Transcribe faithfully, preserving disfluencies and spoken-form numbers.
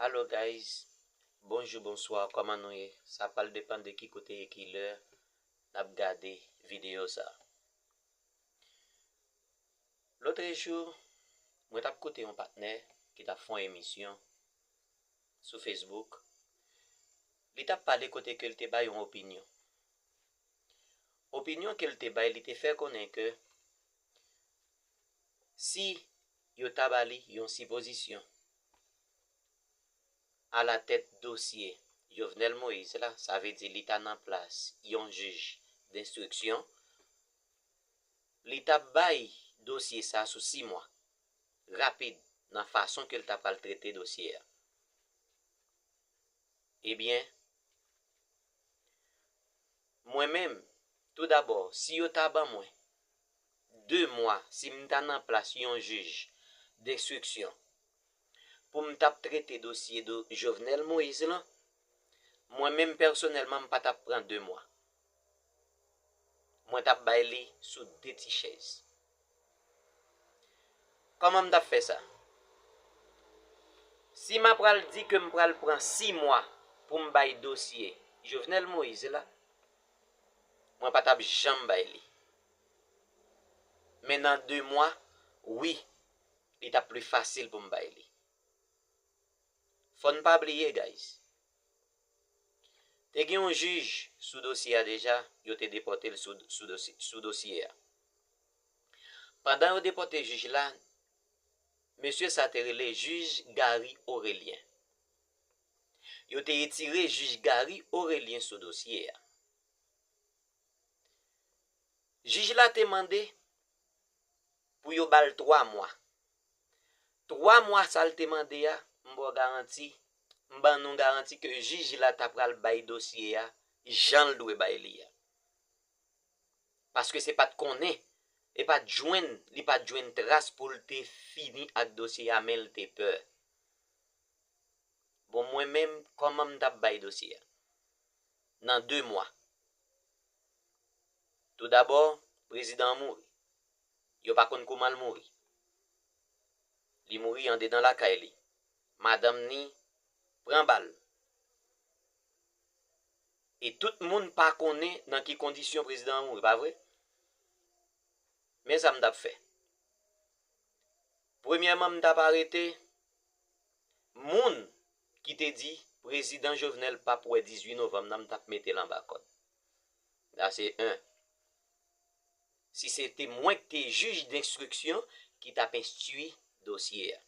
Alo guys, bonjou, bonswa, kòman nou ye? Sa pral depann de ki kote e ki lè n ap gade videyo sa. Lotrejou, mwen t ap koute yon patnè ki t ap fè yon emisyon sou Facebook. Li t ap pale kote ke l te bay yon opinyon. Opinyon ke l te bay, li te fè konnen ke si yo ta ba li yon sipozisyon alatèt dosye Jovenel Moïse la, sa vle di li ta nan plas yon jij denstriksyon, li t ap bay dosye sa sou sis mwa, rapid, nan fason ke l ta pral trete dosye a. Ebyen, mwen menm, toudabò, si yo ta ban mwen de mwa, si m ta nan plas yon jij denstriksyon, pou m t ap trete dosye do Jovenel Moïse lan, mwen menm pèsonèlman, m pa t ap pran de mwa. Mwen t ap bay li sou de ti chèz. Kòman m t ap fè sa? Si m apral di ke m pral pran sis mwa pou m bay dosye Jovenel Moïse la, mwen pa t ap janm bay li. Men nan de mwa, wi, li t ap pli fasil pou m bay li. Fò n pa bliye, guys. Te gen yon jij sou dosye a deja, yo te depòte l sou, sou dosye, sou dosye a. Pandan yo depòte jij la, mesye sa te rele jij Gary Orélien. Yo te retire jij Gary Orélien sou dosye a. Jij la te mande pou yo ba l twa mwa. Twa mwa sa l te mande a, m ba w garanti, m ban nou garanti ke jij la ta pral bay dosye a jan l dwe bay li a. Paske se pa t konnen, e pa t jwenn, li pa t jwenn tras pou l te fini ak dosye a, men l te pè. Bon, mwen menm, kòman m t ap bay dosye a? Nan de mwa. Toudabò, prezidan an mouri. Yo pa konn kouman l mouri. Li mouri andedan lakay li. Madanm ni pran bal. E tout moun pa konnen nan ki kondisyon prezidan an mouri, pa vre? Men sa m t ap fè. Premyèman, m t ap arete moun ki te di prezidan Jovenel p ap wè dizuit novanm nan, m t ap mete l anba kòd. Sa se en. Si se te mwen ki te jij denstriksyon ki t ap enstwi dosye a.